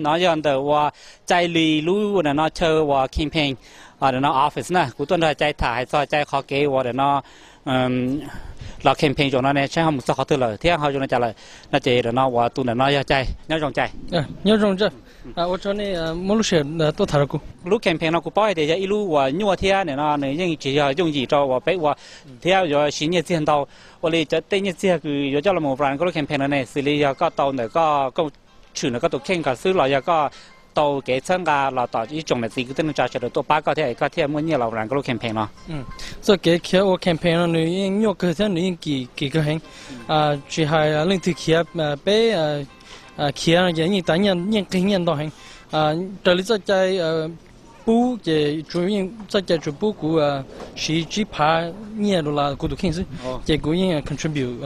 No yog ntawm uas Cai Lis lub no chaw uas campaign no office na, kuv tuaj nrog Cai tham hais txog Cai qhov kev uas no los campaign zaum no ne, saib ho mus txog qhov twg lawm thiab ho zoo li cas lawm. No ces no uas tus ntawm no yog Cai, nyob zoo Cai. Nyob zoo, ua tsaug nej muab lub sij hawm tuaj tham rau kuv. Lub campaign no kuv paub hais tias yog ib lub uas nyuaj thiab no nws yeej tsis yog yooj yim rau uas peb ua thiab yuav siv nyiaj txiag ntau. Ua li cov tej nyiaj txiag kws yuav coj los mus run koj lub campaign no ne, xws li yog koj tau ntawm koj, koj tshwm ntawm koj tus kheej ko xwb los yog koj tau kev txhawb nqa los tom ib tsoom niam txiv kwv tij neej tsa sawv daws tuaj pab koj thiab es koj thiaj muaj nyiaj los run koj lub campaign no? Txoj kev khiav ua campaign no nws yeej nyuaj kawg thiab nws yeej kim kawg heev. Tsis hais leej twg khiav, peb khiav no ces yeej tas nyiaj, yeej qig nyiaj ntau heev. Raws li txoj cai pub ces txoj cai tsuas pub kuv siv tsib phav nyiaj dollar kuv tus kheej xwb, ces kuv yeej contribute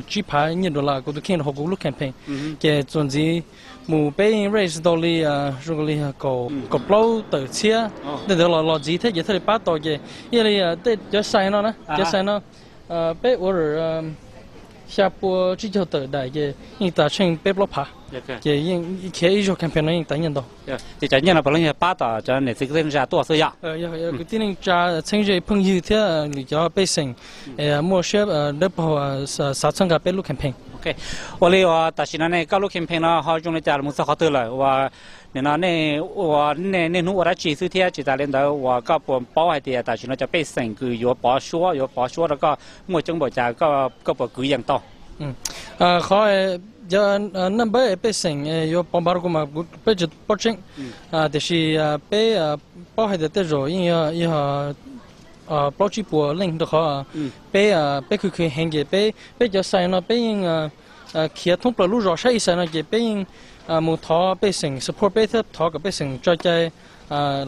tsib phav nyiaj dollar kuv tus kheej rau hauv kuv lub campaign. Ces txuas ntxiv mus peb yeej raise tau li zoo li kaum plaub tawm txhiab tej ntawd los los ntxiv thiab ces thiaj li pab tau ces ib yam li tej cov sign no na, cov sign no peb order xya pua tsib caug tawm daim ces yeej tas tsheej peb plaub phav, ces yeej khiav ib zaug campaign no yeej tas nyiaj ntau. Ces cov nyiaj no puav leej yog pab tom cov niam txiv kwv tij neej tsa tuaj xwb yom? Kwv tij neej tsa, txheeb ze phooj ywg thiab lwm cov pej xeem muaj siab dawb paug xav txhawb nqa peb lub campaign. Ua li uas tam sim no ne koj lub campaign no ho zoo li cas los mus txog qhov twg lawm? Uas nim no nej ua, nej niaj hnub ua dab tsi xwb thiab tsis tas li ntawd uas koj puas paub hais tias tam sim no cov pej xeem kws yuav pov suab, yuav pov suab rau koj muaj coob npaum cas, koj puas kwv yees tau? Qhov cov number pej xeem yuav pov npav rau kuv mas peb tsis paub tseeb, tiam sis peb paub hais tias tej zaum yeej yog plaub tsib puas leej rau qhov peb, peb khwv khwv heev ces peb, peb cov sign no peb yeej khiav thoob plaws lub zos sab east side no ces peb yeej mus thov pej xeem support peb thiab thov kom pej xeem tso cai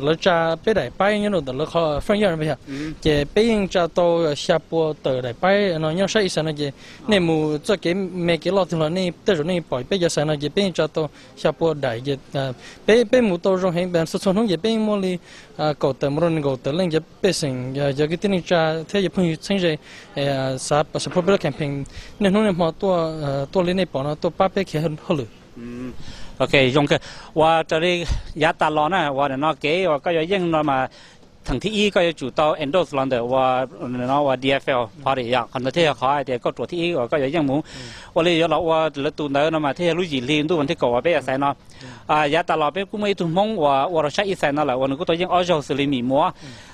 lawv tsa peb daim paib nyob rau ntawm lawv qhov front yard no yog. Ces peb yeej tsa tau xya pua tawm daim paib no nyob sab east side no ces nej mus txoj kev me kev loj twg los nej tej zaum nej pom peb cov sign no ces peb yeej tsa tau xya pua daim ces peb, peb mus tau zoo heev, txhua txhua hnub ces peb yeej muaj li kaum tawm mus rau nees nkaum tawm leej cov pej xeem, cov kwv tij neej tsa thiab cov phooj ywg txheeb ze xav support peb lub campaign niaj hnub niaj hmo tuaj, tuaj li nej pom no tuaj pab peb khiav hauj lwm. Ok, zoo kawg. Uas raws li yav tas los na uas nim no kev uas koj yuav yeej no mas theem thib ib koj yuav tsum tau endorse los ntawm uas no uas D F L party yom, qhov ntawd thiaj yog qhov hais tias kauj ruam thib ib uas koj yuav yeej mus. Ua li yuav los ua lawv tus ntawd no mas thiaj yog lub yim hli ntuj vas thib kaum uas peb yuav xaiv no. Yav tas los peb kuj muaj ib tug Hmoob uas ua rau sab east side no lawm uas nws kuj tau yeej ob zaug xws li Mim Muas.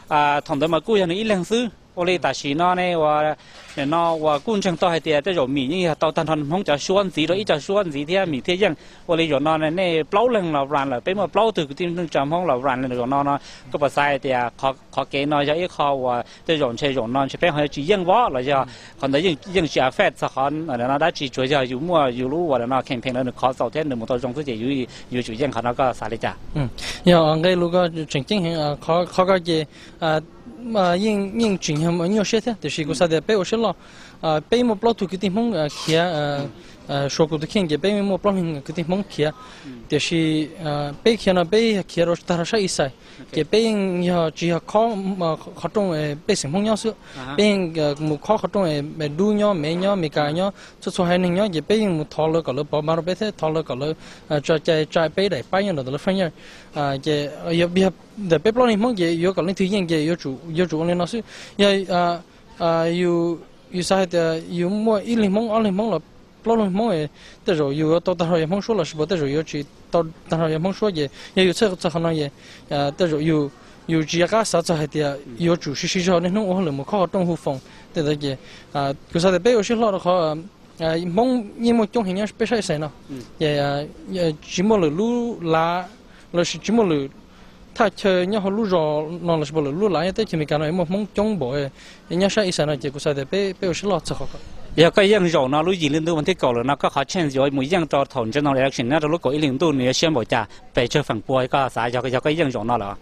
Thaum ntawd mas kuj yog nws ib leeg xwb. Ua li tam sim no ne uas nim no uas kuj ntseeg tau hais tias tej zaum Mim yeej yog tau tag nrho Hmoob cov suab ntxiv rau ib co suab ntxiv thiab Mim thiaj yeej. Ua li zaum no nej plaub leeg los run lawm, peb muaj plaub tug kwv tij neej tsa Hmoob los run lawm zaum no no, koj puas xav hais tias qhov kev no yog ib qho uas tej zaum ntshe zaum no ntshe peb ho yuav tsis yeej vov los yog qhov ntawd yeej tsis affect txog qhov no dab tsi, tsuas yog yus muaj yus lub uas no campaign no nws khov txaus thiab nws mus tau zoo xwb ces yus yuav tsum yeej qhov no, koj xav li cas? Yog nqe lus ko tseem ceeb heev, qhov ko ces yeej tseem yog nyuaj siab thiab tiam sis kuv xav tias peb ua siab loj. Peb muaj plaub tug kwv tij Hmoob khiav, suav kuv tus kheej ces peb muaj plaub leeg kwv tij Hmoob khiav. Tiam sis peb khiav no peb yog khiav rau tag rau sab east side, ces peb yeej yog tsis yog khob qhov rooj pej xeem Hmoob nyob xwb, peb yeej mus khob qhov rooj dub nyob, mev nyob, Meskas nyob, txhua txhua haiv neeg nyob ces peb yeej mus thov lawv kom lawv pov npav rau peb thiab thov lawv kom lawv tso cai tsa peb daim paib nyob ntawm lawv front yard. Ces yog ntawm peb plaub leeg Hmoob ces yuav kom leej twg yeej ces yuav tsum ua li no xwb. Yog yus xav hais tias yus muaj ib leeg Hmoob, ob leeg Hmoob los plaub leeg Hmoob, tej zaum yus yuav tau tag nrho yog Hmoob suab los sis puas tej zaum yuav tsis tau tag nrho yog Hmoob suab ces yog yus txhawj txog qhov no es tej zaum yus tsis yog qab xav txog hais tias yuav tsum siv siv zog niaj hnub ua hauj lwm mus khob qhov rooj hu foos tej ntawd ces kuv xav tias peb ua siab hlo rau qhov Hmoob yeej muaj coob heev nyob peb sab east side no. Ces tsis muaj lwm lub lav lossis tsis muaj lwm thaj chaw nyob hauv lub zos no lossis puas lwm lub lav nyob teb chaws Amelikas no muaj Hmoob coob npaum nyob sab east side no ces kuv xav tias peb ua siab loj txog qhov ko. Yog koj yeej zaum no lub yim hli ntuj vas thib kaum lawm no koj qhov chance yuav mus yeej rau thaum general election nyob rau lub kaum ib hli ntuj nws yuav siab npaum cas, pes tsawg feem pua koj xav yog, yog koj yeej zaum no lawm?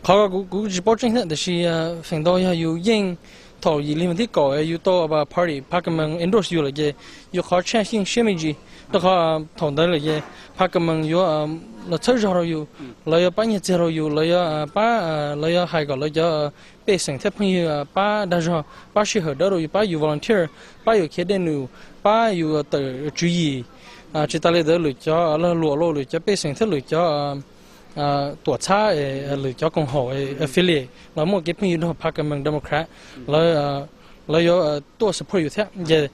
Qhov ko kuv tsis paub tseeb thiab tiam sis feem ntau yog yus yeej thaum yim hli vas thib kaum yus tau party Pha Ka Mees endorse yus lawm ces yus qhov tshiab yeej siab me ntsis, rau qhov thaum ntawd lawm ces Pha Ka Mees yuav los txhawb zog rau yus, lawv yuav pab nyiaj txiag rau yus, lawv yuav pab, lawv yuav hais kom lawv cov pej xeem thiab phooj ywg pab dag zog, pab sij hawm dawb rau yus, pab yus volunteer, pab yus khiav dej num, pab yus tawm tswv yim. Tsis tas li ntawd lwm cov lag luam los lwm cov pej xeem thiab lwm cov tuam txhab, lwm cov koom haum affiliate los muaj kev phooj ywg nrog Pha Ka Mees Democrat, lawv, lawv yuav tuaj support yus thiab ces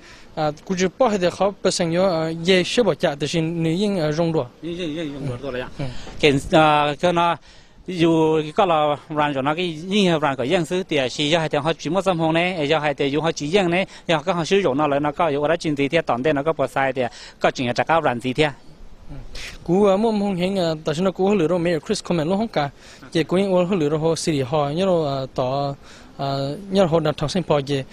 kuv tsis paub hais tias qhov percent yuav ye siab npaum cas tiam sis nws yeej zoo dua. Kawg no, yus, koj los run zaum no yeej yog run kom yeej xwb, tiam sis yog hais tias ho tsis muaj txoj hmoo ne, yog hais tias yus ho tsis yeej ne, yog koj ho swb zaum no lawm no koj yuav ua dab tsi ntxiv thiab? Tom ntej no koj puas xav tias koj tseem yuav rov qab run ntxiv thiab? Kuv muaj hmoo heev, tam sim no kuv ua hauj lwm rau Mayor Chris Coleman lub hoob kas, ces kuv yeej ua hauj lwm rau hauv City Hall nyob rau tom, nyob rau hauv downtown Saint Paul ces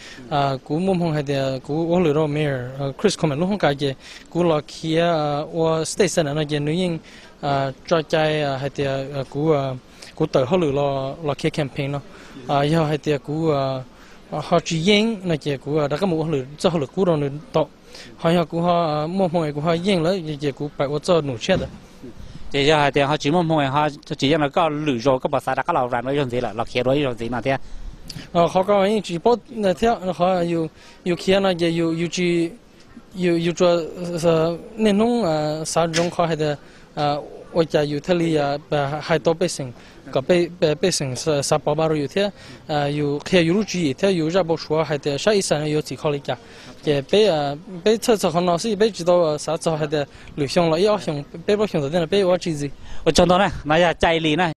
kuv muaj hmoo hais tias kuv ua hauj lwm rau Mayor Chris Coleman lub hoob kas ces kuv los khiav ua state senate no ces nws yeej tso cai hais tias kuv, kuv tawm hauj lwm los khiav campaign no. Yog hais tias kuv ho tsis yeej no ces kuv rov qab mus ua hauj lwm, txoj hauj lwm qub rau nws tau. Ho yog kuv ho muaj hmoo es kuv ho yeej lawm ces kuv pais ua txoj num tshiab ntawd. Ces yog hais tias ho tsis muaj hmoo, ho tsis yeej no koj lwm zaus koj puas xav rov qab los run ib zaug ntxiv lawm, los khiav dua ib zaug ntxiv no thiab? Qhov ko yeej tsis paub thiab, qhov yus khiav no ces yus tsis, yus tsuas niaj hnub xav ntsoov qhov hais tias ua cas yus thiaj li hais tau pej xeem, kom pej xeem xav pov pab rau yus thiab yus qhia yus lub tswv yim thiab yus zaj npau suav hais tias sab ib xas no yuav txhim kho li cas. Ces peb txhawj txog qhov no xwb, peb tsis tau xav txog hais tias lwm xyoo los ib ob xyoo peb plaub xyoo tom ntej no peb ua dab tsi ntxiv. Ua tsaug ntau na, no yog cai li na.